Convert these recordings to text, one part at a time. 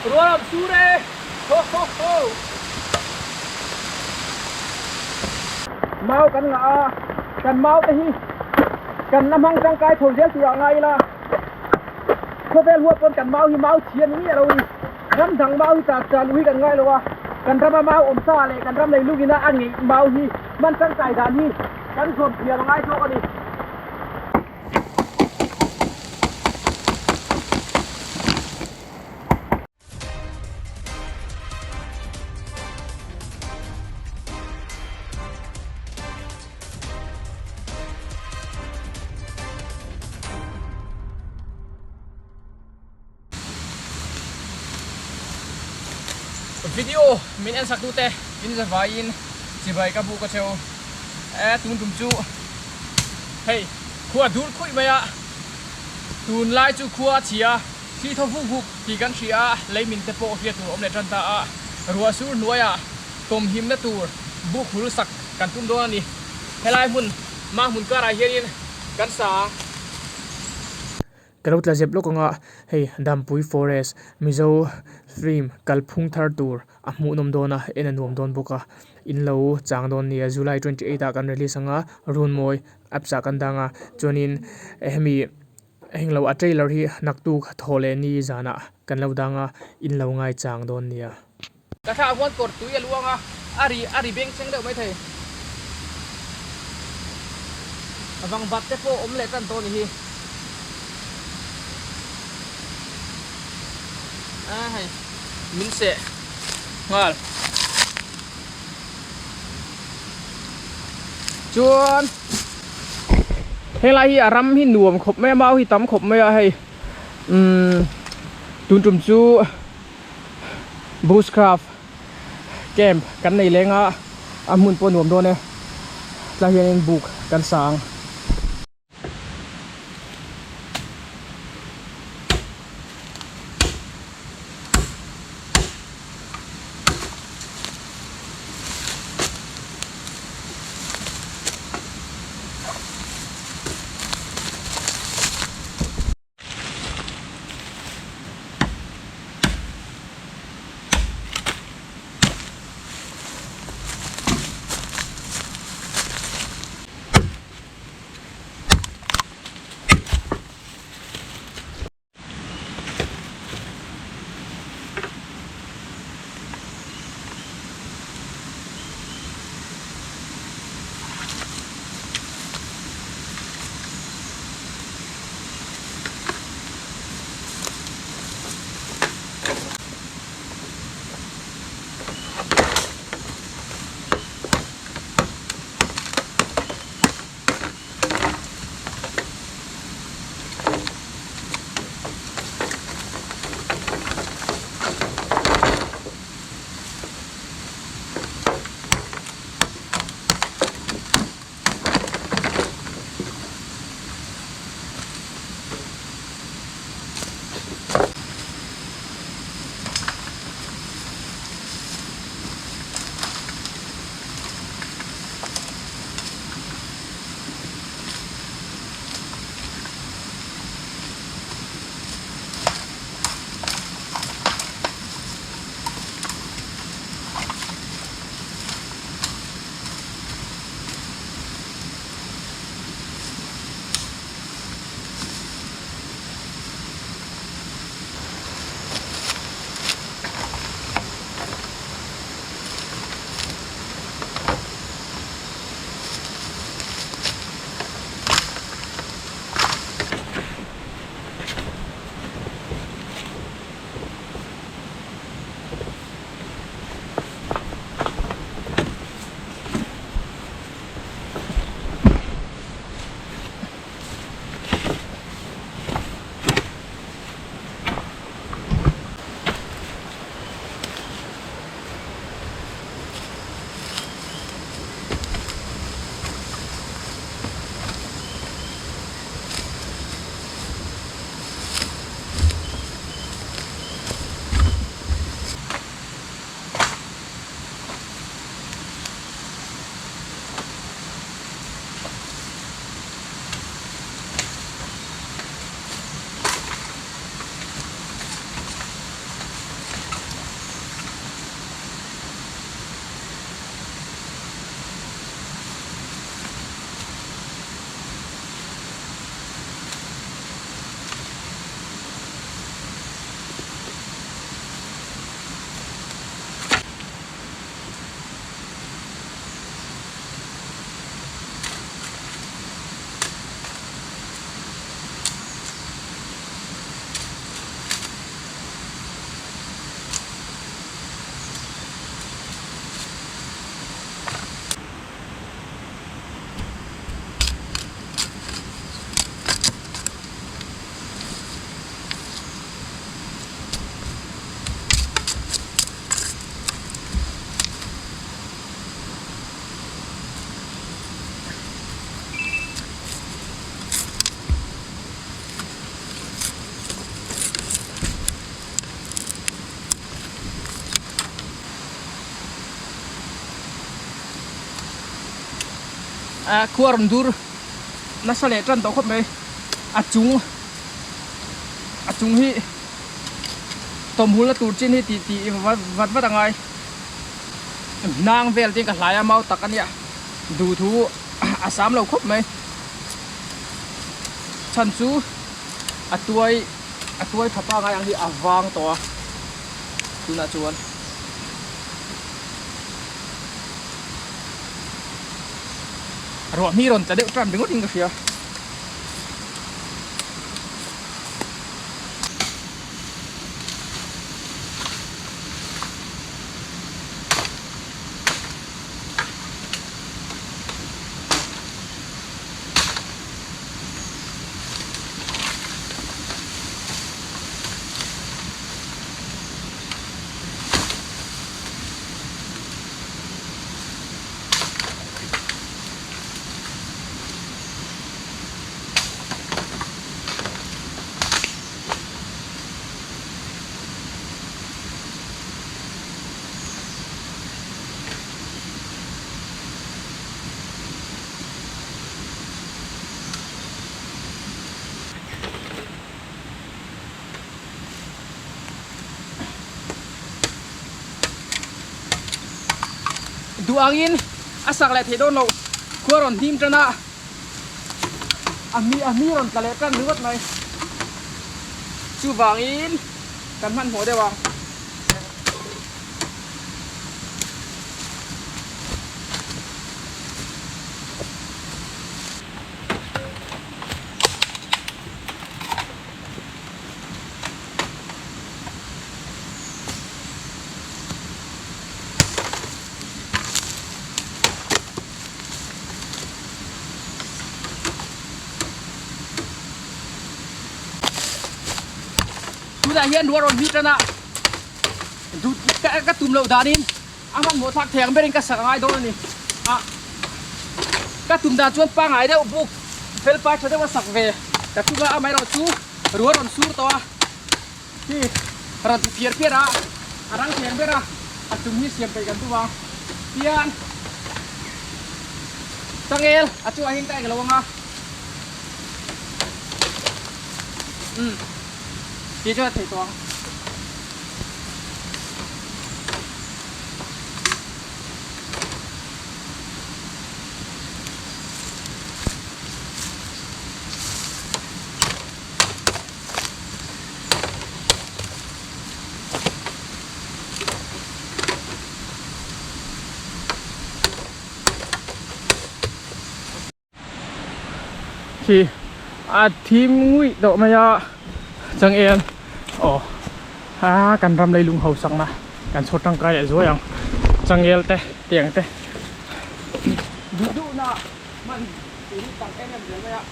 Rual am sur e! Ho ho ho! Mau kan ngah a, kan mau te hi kan la hmang tangkai tho zel turah ngai ila, khawvel huat pawn kan mau hi mau chhi a ni miah lo a ni. Ram dang mau hi char char luh hi kan ngai lo a, kan rama mau awm sa leh kan ram leilungina a ngeih mau hi hman tangkai dan hi kan zawm thiam a ngai zawk a ni. Video min en sak tute in zavaiin chibai ka buk a cheu e tun tum chu hei khua dur khuih mai a tunlai chu khua a chhia thli thaw vuk vuk tih kan hria a lei min te pawh hriat tur a awm leh tan ta a ruah sur hnuaiah tawmhimna tur buk hul sak kan tum dawn a ni helai hmun mah hmun karah hianin kan sa a. Ka lo tla zep lawk anga hei Dampui Forest Mizo film kalphung thar tur a hmuhnawm dawn a en a nuam dawn bawk a in lo chang dawn nia July 28 ah kan release anga Runmawi apps ah kan dang a chuanin hemi heng lo a trailer hi naktuk thaw leh ni zanah kan lo dang a in lo ngai chang dawn nia. Ka thla huan kawr tui a luang a, a ri a ri beng thleng deuh mai thei. A vang bat te pawh awm leh tan tawh a ni hi. A hei min seh nghal. Chuan helai hi a ram hi nuam khawp mai a, mau hi tam khawp mai a hei umm tun tum chu. Bushcraft camp kan nei leng a a hmun pawh nuam dawn e tlai hianin buk kan sa ang. Khua rawn dur nasa leh tan tawh khawp mai. A chung a chung hi tawmhulna tur chin hi tih tih vat vat a ngai. Hnang vel te in ka hlai a mau tak a nia duh thu a sam lo khawp mai. Chhan chu a tuai a tuai tha pangai ang hi a vang tawh a tunah chuan. Ruah hmi rawn tla deuh tan ringawt in ka hria. Duh angin a sak leh theih dawn loh khua rawn hnim tan a, a hmi a hmi rawn tla leh tan ringawt mai. Chuvangin kan hmanhmawh deuh ang. Tunah hian ruah rawn hnih tan a, duh ka tum loh danin a hmanhmawh thlak thei ang berin ka sak a ngai dawn a ni. A ka tum dan chuan pangngai deuh buk fel pai tha deuh a sak ve ka tum a, amaherawhchu ruah rawn sur tawh a. Hi rawn ti phiar phiar a, a rang thei ang ber a, a chung hi siam peih kan tum ang. Tian changel a chungah hian ka eng lo ang a. Umm tih chuan a thei tawh ang. Khi a thim nguih tawh mai a changel aw a kan ram leilung hausak na kan chhawr tangkai leh zuai ang changel te tiang te duh duh na hman tur hi tam em em zel mai a.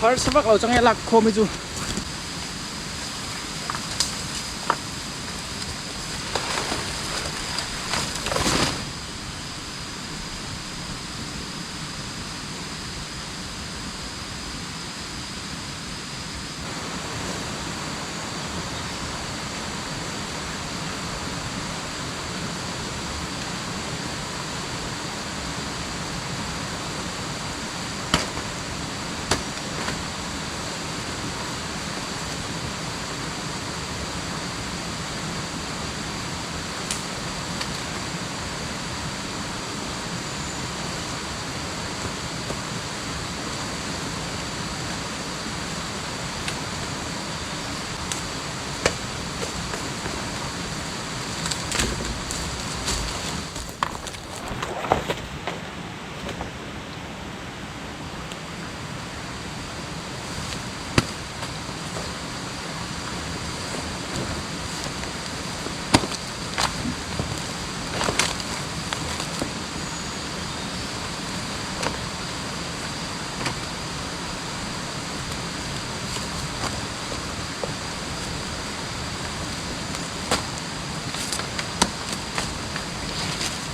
Harsa vak lo chang e lak khawm hi chu.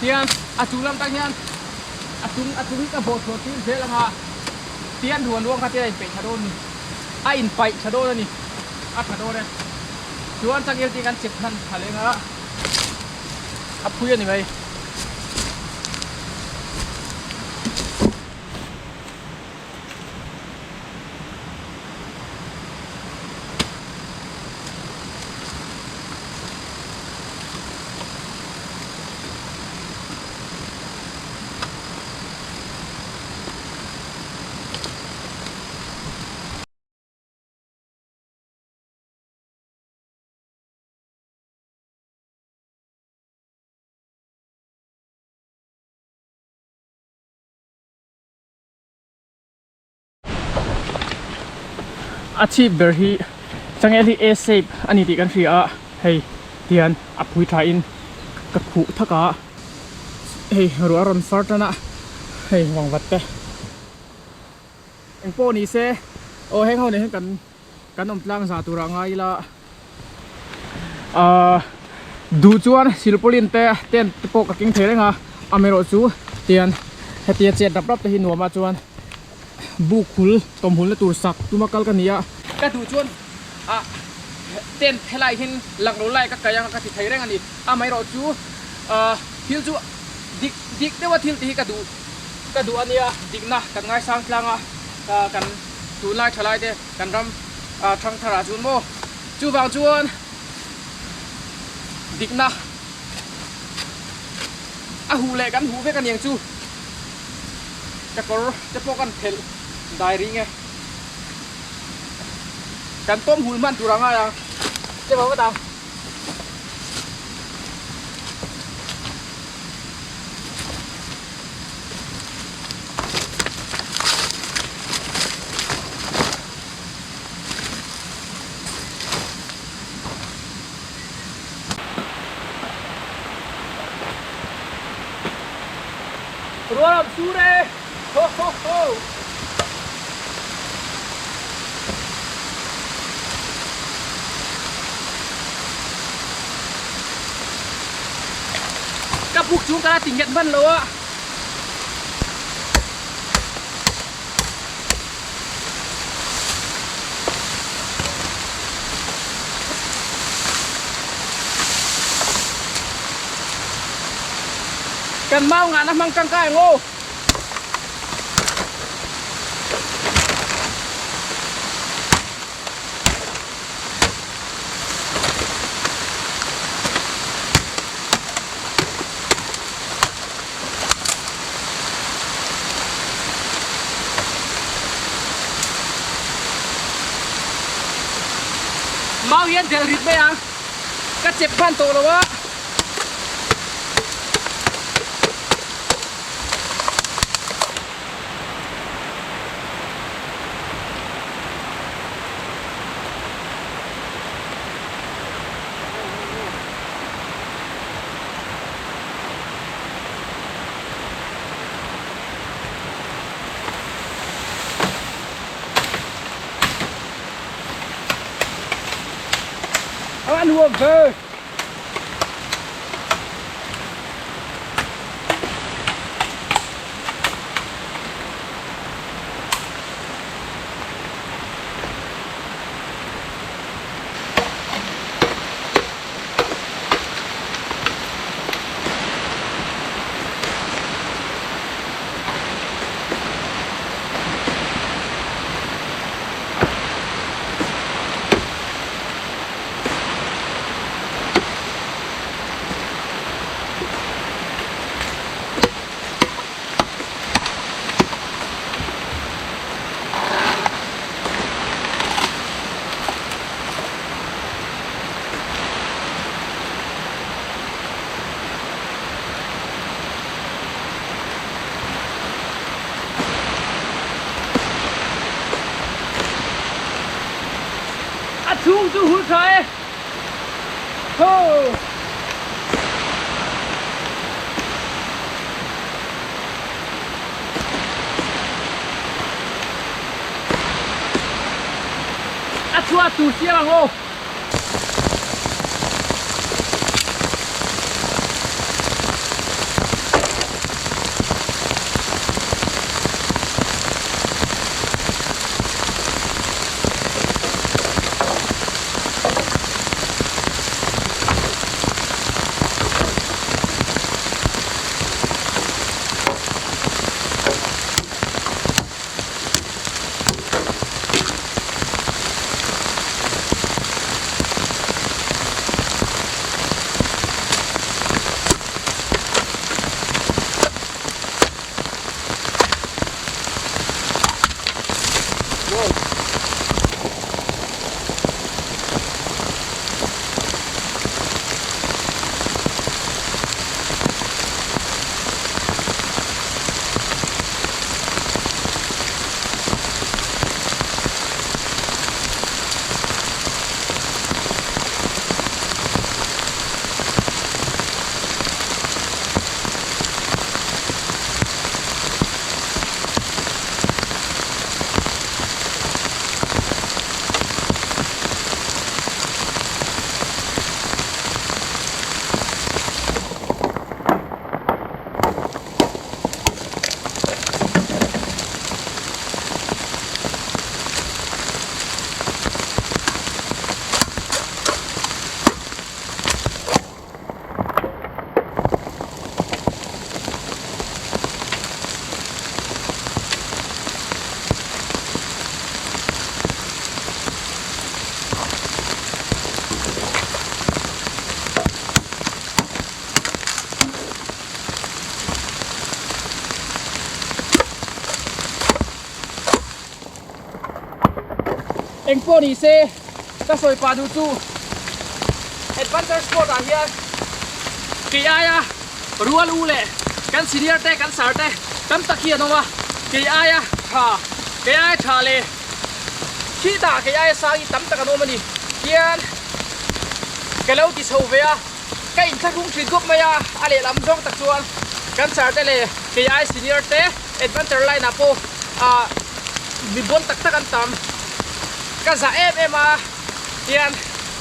Tian a chung lam tang hian a chung a chung hi ka bawh chhuah tir zel anga tian ruan ruang kha te a inpeih tha dawn a ni. A inpaih tha dawn a ni. A tha dawn e. Chuan changel te kan chep hman tha leng a a phui a ni mai. A chhip ber hi changel hi A shape a ni tih kan hria a hei tihian a phui tha in ka khuh thak a hei ruah a rawn far tan a hei vangvat te engpawh ni se aw heng ho nen hian kan kan awm tlang zah turah ngai ila ahh duh chuan silpaulin te tent te pawh ka keng thei reng a amaherawh chu tian hetia chet rap rap te hi nuam ah chuan buk hul tawmhulna tur sak tuma kal ka ni a ka duh chuan ah tent helai hian lang lo lai ka kai anga ka ti thei reng a ni amaherawh chu ahh thil chu dik dik deuha thil tih hi ka duh ka duh a nia dikna kan ngaisang tlang a kan tunlai thalai te kan ram thang thar ah chuan maw chuvang chuan dikna a huh leh kan huh vek aniang chu ka kawr te pawh kan phelh dai ring e kan tawm hul hman tur a ngai ang che vang vat ang. Ruah lam sur e! Ho ho ho! Ka buk chung ka la ti nghet hman lo a. Kan mau ngahna hmang tangkai ang aw. Mau hian del rit mai ang ka chep hman tawh lo a. A nuam ve. A chhung chu hul tha e. Ho! A chhuah tur siam ang aw. Engpawh ni se ka sawi pah duh chu adventure sport ah hian kei aia rual u leh kan senior te kan sir te tam tak hi an awm a, kei aia tha kei aia tha leh khitah kei aia sang hi tam tak an awm a ni. Tian ka lo ti chho ve a, ka inthlahrung thin khawp mai a, a lehlam zawng tak chuan kan sir te leh kei aia senior te adventure line ah pawh ah mi bawn tak tak an tam. Ka zah em em a, tian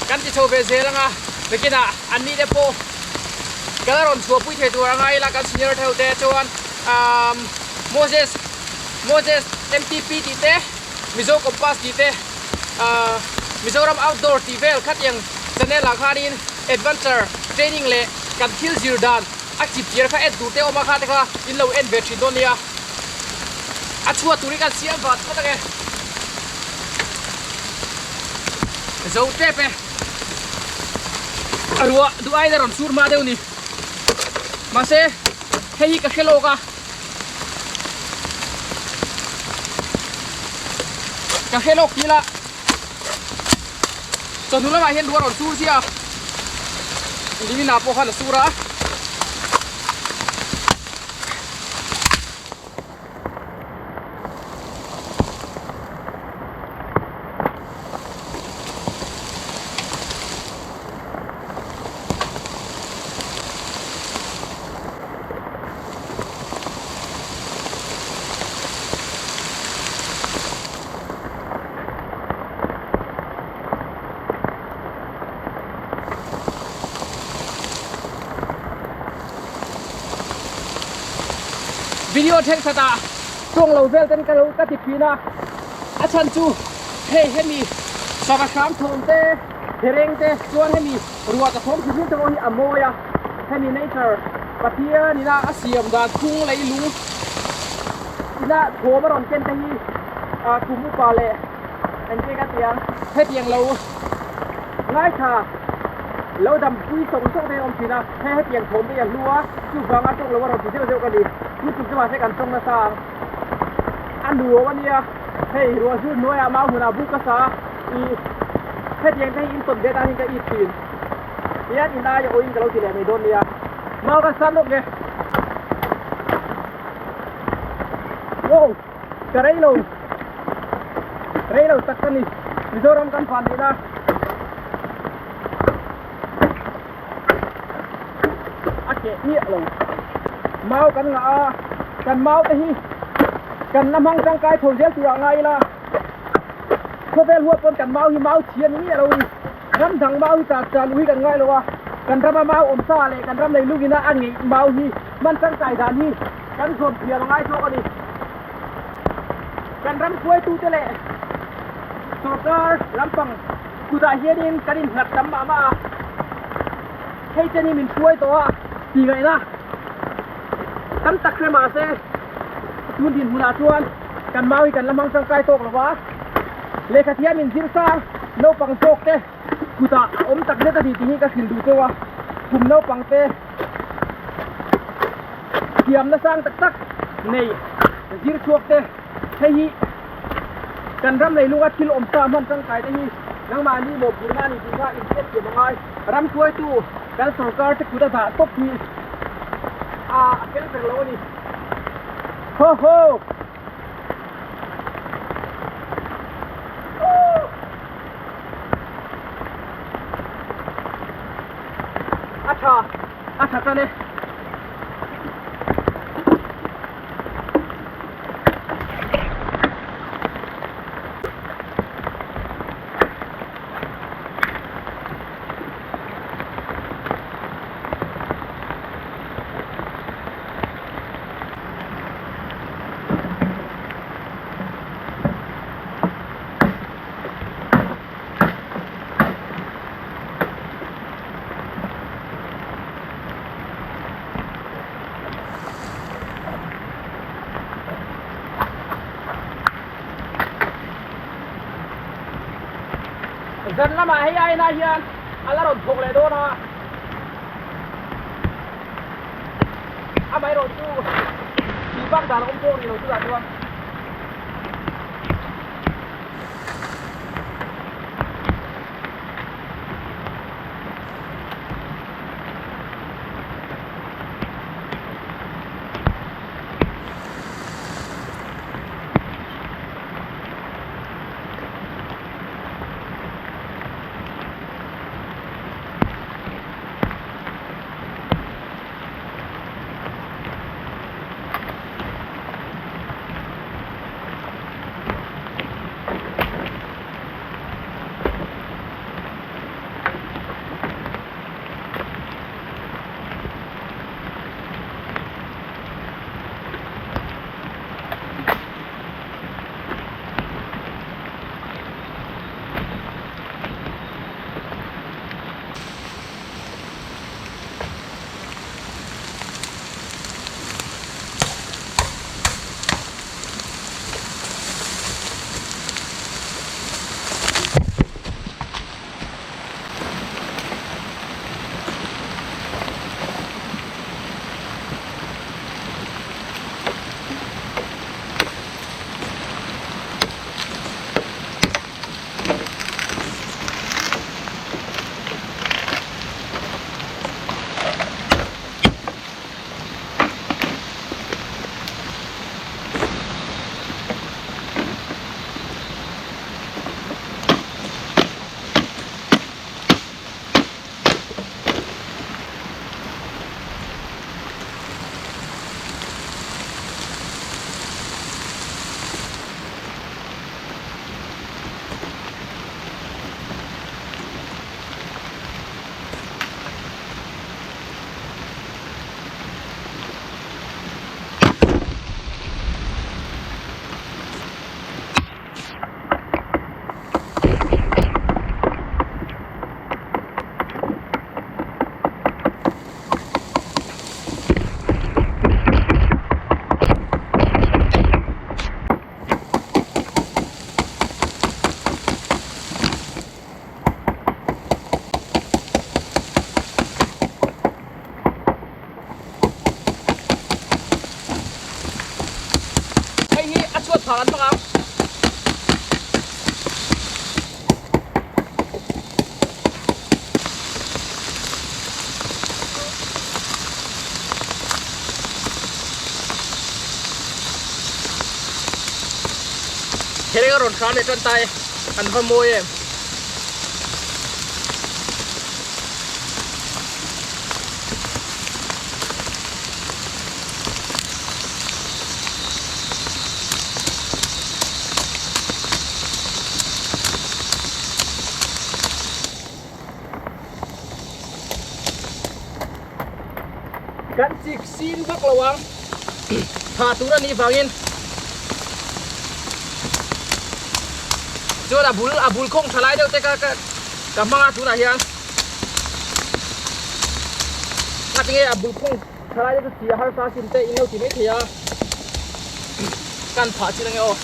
kan ti chho ve zel ang a, nakinah an ni te pawh ka la rawn chhuahpui thei tur anga ila kan senior theuh te chuan umm Moses Moses MTP tih te Mizo Compass tih te ah Mizoram Outdoor tih vel khatiang channel ah khanin adventure training leh kan thil zir dan a chip chiar kha en tur te awm a kha te kha in lo en ve thin dawn nia. A chhuat tur hi kan siam vat vat ange. Zo tep e. A ruah duh aiin a rawn sur hma deuh ni. Mahse hei hi ka hre lawk a. Ka hre lawk tih la. Chawhnu lamah hian ruah a rawn sur chiah a. Limina pawh khan a sur a. Video thenkhat ah tawng lo vel ten ka lo ka ti thin a, a chhan chu hei hemi sava hram thawm te thereng te chuan hemi ruah ka thawm hrim hrim te pawh hi a mawi a, hemi nature Pathian ina a siam dan phung leilung ina thawm a rawn ken te hi ah kum upa leh engtin ka ti ang hetiang lo ngaithla lo dampui sawng sawng te hi a awm thin a hei hetiang thawm te hi a hlu a chuvanga tawng lo a rawn ti zeuh zeuh ka ni chu tum chu mahse kan tawng nasa ang a nuam a nia hei ruah zur hnuaiah mau hmunah buk ka sa a ih hetiang te hi in tawn ve tan hian ka it thin hian in aia awin ka lo ti leh mai dawn nia mau ka san lawk nge wow. Ka rei lo, rei lo tak ka ni, Mizoram kan van neih na. A keh miah lo, mau kan ngah a, kan mau te hi kan la hmang tangkai tho zel turah ngai ila, khawvel huap pawn kan mau hi mau chhi a ni miah lo ni, ram dang mau hi char char luh hi kan ngai lo a, kan rama mau awm sa leh kan ram lei lungin a a ngeih mau hi hman tangkai dan hi kan zawm thiam a ngai zawk a ni. Kan ram hruaitute leh sorkar lampang kutah hianin kan innghat tam mah mah a, hei chen hi min hruai tawh a tih ngaihna tam tak hre mah se tun dinhmunah chuan kan mau hi kan la hmang tangkai tawk lo va, lehkha thiam inzir sang naupang zawk te kutah a awm tak zet a ni tih hi ka hrilh duh chauh a, kum naupang te. Thiamna sang tak tak nei zir chhuak te hei hi kan ram leilunga thil awm sa hman tangkai te hi nangmahni mawhphurhna a ni tih kha inhriat thiam a ngai. Ram hruaitu kan sorkar te kut a dah tawp hi a fel ber lo a ni. Ho ho! A tha a tha tan e. Zan lamah hei aina hian a la rawn thawk leh dawn a, amaherawh chu tih bak dan a awm pawh a ni lo chutah chuan. phah kan hmang ang. Thereng a rawn hram leh tan ta e, an va mawi em. Kan chik sin vak lo ang tha tur a nih vangin chuan a bul a bul khawng tha lai deuh te ka ka hmang a tunah hian. Ngatinge a bul khawng thalai te chu chi a harsa sin te in lo ti mai thei a kan phah chin ange aw.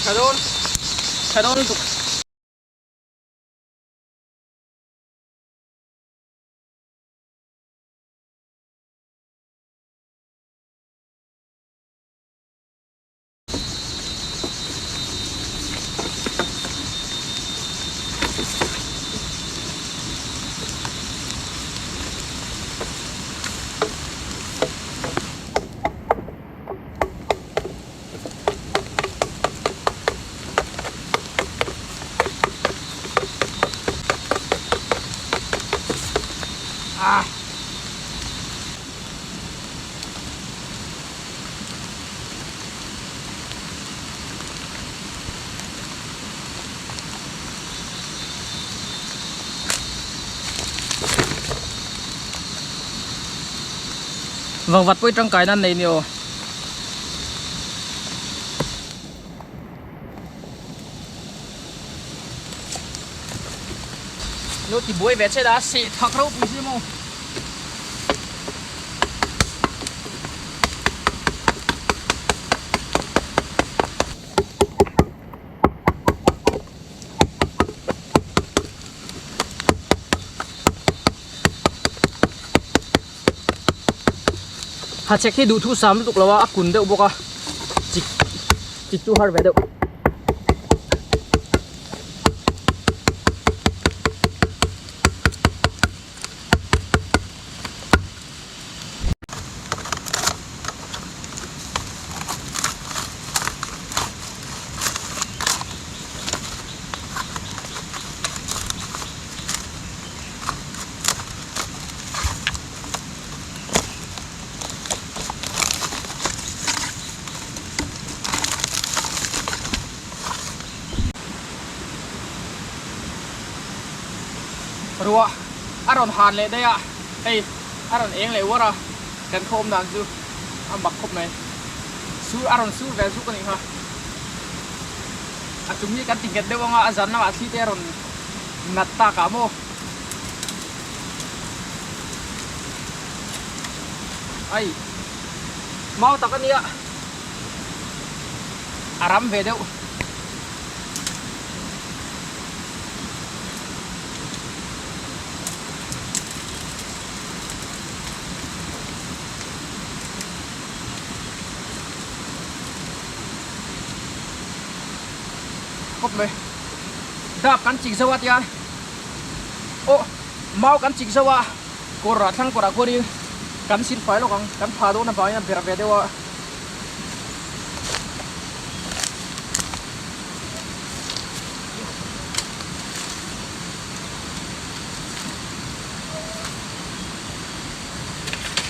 Tha dawn tha dawn lutuk. Ah. Vangvat pawh i tangkai nan nei ni aw. Lo ti buai ve che da seh thak ropui si maw. Hachhek hi duhthu sam lutuk lo a a kun deuh bawk a chik chik chu har ve deuh. Ruah a rawn han leh daih a, hei a rawn eng leh uar a, kan khaw awm dan chu a mak khawp mai. Sur a rawn sur ve zuk a nih kha. A chung hi kan ti nghet deuh ang a, a zan lamah thli te a rawn nat tak ah maw. Ai mau tak a nia a ram ve deuh. Khawp mai dap kan chik zo a tia aw mau kan chik zo a kawr ah thlang kawr ah khuanin kan sin fai lawk ang kan pha dawn avangin a ber ve deuh a.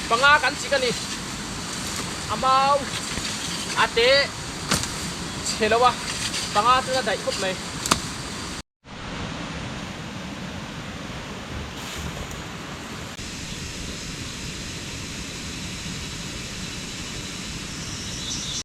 Panga kan chik a ni a mau a te chhe lo a panga chuan a daih khawp mai.